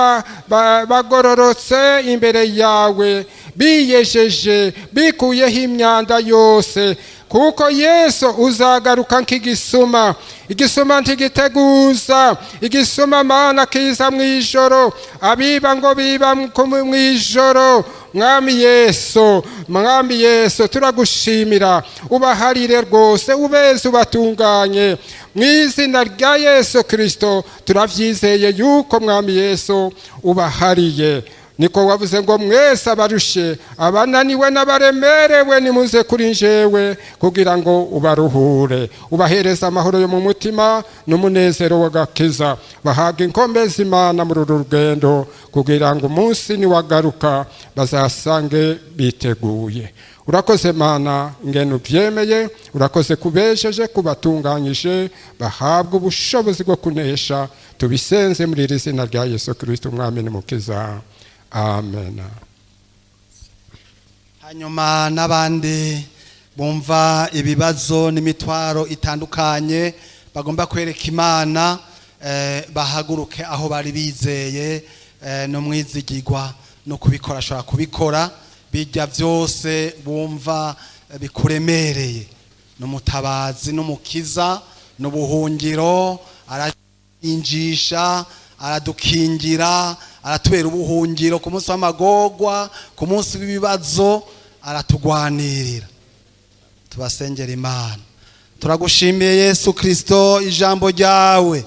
bagororotse imbere yawe, biyejeje, bikuyeho imyanda yose, kuko Yesu uzagaruka nk'igisuma. Igisuma ntigiteguza. Igisuma, Mana, kiza mu ijoro. Abiba ngo biba mu ijoro. Mwami Yesu, Mwami Yesu, turagushimira. Ubaharire rwose, ubeze, ubatunganye mu izina rya Yesu Kirisito. Turabyizeye yuko, Mwami Yesu, ubahariye. Niko wavuze ngo mwese abarushe, abananiwe n'abaremerewe, nimuze kuri njewe kugira ngo ubaruhure, ubahereze amahoro yo mu mutima n'umunezero w'agakiza. Bahabwa inkombe z'Imana muri uru rugendo kugira ngo umunsi niwagaruka bazasange biteguye. Urakoze Mana ingene ubyemeye, urakoze kubejeje, kubatunganyije, bahabwa ubushobozi bwo kunesha. Tubisenze muri iri zina rya Yesu Kirisito, Umwami n'Umukiza, amen. Hanyuma n'abandi bumva ibibazo n'imitwaro itandukanye bagomba kwereka Imana, bahaguruke aho bari bizeye, n'umwizigirwa no kubikora ashobora kubikora. Bijya byose bumva bikuremereye, n'umutabazi n'umukiza n'ubuhungiro, arainjisha, aradukingira, aratubera ubuhungiro ku munsi w'amagorwa, ku munsi w'ibibazo, aratugwanirira. Tubasengera Imana. Turagushimiye Yesu Kirisito, ijambo ryawe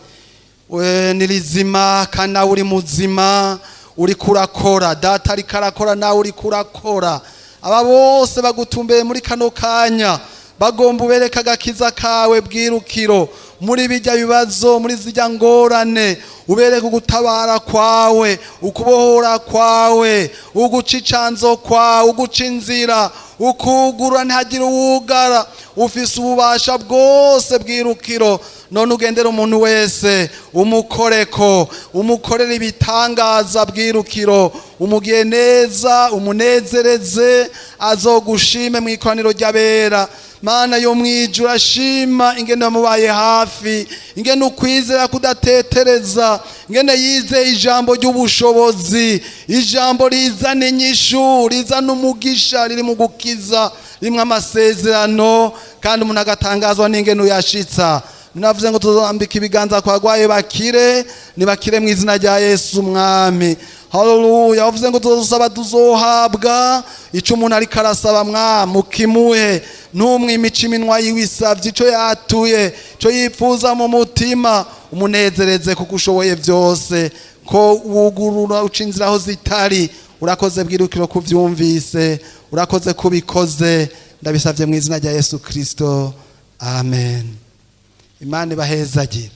we ni rizima kandi nawe uri muzima, uri kurakora. Data ariko arakora, nawe uri kurakora. Aba bose bagutumbeye muri kano kanya, bagomba ubereka agakiza kawe bwirukiro muri bijya bibazo, muri zijya ngorane, ubereke ugutabara kwawe, ukubohora kwawe, uguca icanzo kwawe, uguca inzira, ukugura ntihagire uwugara. Ufise ububasha bwose bwirukiro. None ugendera umuntu wese, umukoreko, umukorere ibitangaza bwirukiro, umugiye neza, umunezereze, azogushime mu ikoraniro ry'abera. Mana yo mwijuru, ashima ingene wamubaye hafi, ingene ukwizera kudatetereza, ingene yizeye ijambo ry'ubushobozi, ijambo rizana inyishu, rizana umugisha, riri mu gukiza, rimwe amasezerano, kandi umuntu agatangazwa n'ingene uyashitsa. Navuze ngo tuzambika ibiganza ku bagwayi bakire, nibakire mu izina rya Yesu Mwami. Haleluya. Wavuze ngo tuzosaba tuzohabwa. Icyo umuntu ariko arasaba, Mwami, ukimuhe, ntumwimice iminwa yiwe isavye icyo yatuye, icyo yifuza mu mutima. Umunezereze kuko ushoboye byose, ko wugurura, uca inzira aho zitari. Urakoze bwirukiro kubyumvise, urakoze kubikoze. Ndabisabye mu izina rya Yesu Kirisito, amen. Imana ibahezagire.